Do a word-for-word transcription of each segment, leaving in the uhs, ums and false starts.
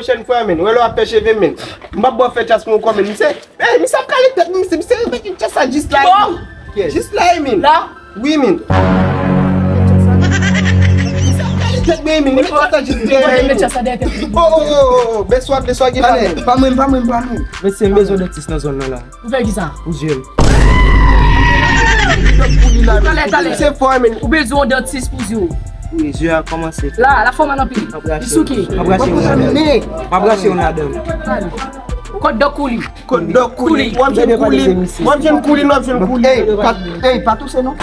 Chen frè men, wè lè w ap fè cheve men. M p ap ba w fè chas pou yon kò men. Misye, ey, misye ap kale tèt misye, misye rete chas sa jis la. Bon. Jis la, men. La? Wi, men. Misye ap kale tèt men, men. Misye ap kale tèt men. Oh, oh, oh, oh, oh. Bèswa, bèswa, gen pa mwen, pa mwen, pa mwen. Mesye, m bezwen dantis nan zòn nan la. Pou fè kisa? Pou zye m. Talè, talè. Se fò, men. Ou bezwen yon dantis pou zye w. Wi, zye a kòmanse. La, l ap fè w mal anpil. Li souke. M ap rache yon ladan. M ap rache yon ladan. Kot dòk kouli. Kot dòk kouli. W ap jwenn kouli. W ap jwenn kouli, w ap jwenn kouli. Ey, pa, ey, pa touse non.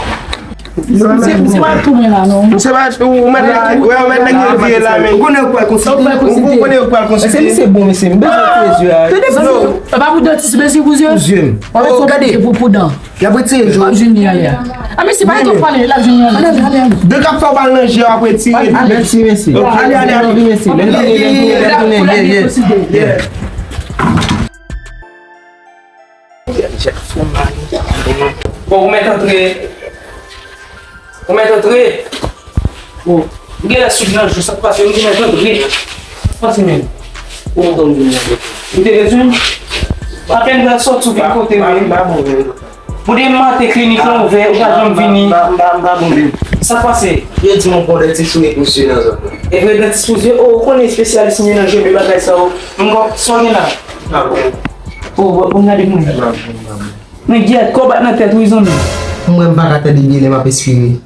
Misye, misye pa tou mwen la non. Misye pa tou, ou mèt la, wè, ou mèt nèg yo vye la, men. Ou konnen ou pral konsilte. Ou konnen ou pral konsilte. Mesye, misye bon, mesye. M bezwen fè zye a. Tande, non. E pa pou dantis, mesye, pou zye. Pou zye m. Oh, gade. Pou, pou dan. Y ap retire jòn. L ap jwenn li ale a. A, mesye, pa ret ap pale, l ap jwenn li ale. Ale, ale, ale. De k ap fè w bal nan je, w ap retire. Mèsi, mesye. Ok. Ale, ale, ale. Mèsi, mesye. Lè n tounen, lè n tounen, lè n tounen, ye, ye. Bon, ou mèt antre. Ou mèt antre. Bon, m genlè sou nan jou, sa k pase, m genlè antre. Sa k pase menm? Ou te bezwen? Apèn m sòti, ou vin kote mwen. Bon, demen maten klinik lan ouvè, ou pa janm vini. Sa k pase? Yo di m yon bon dantis ou repouse nan zòn nan. E vre dantis pou zye? Oh, ou konnen espesyalis m ye nan je, men bagay sa yo. M gon, sa w gen la? Oh, bon, bon, gade moun. Men gyèt, kò bat nan tèt wi zanmi. Mwen m pa ka tande byen lè m ap espire.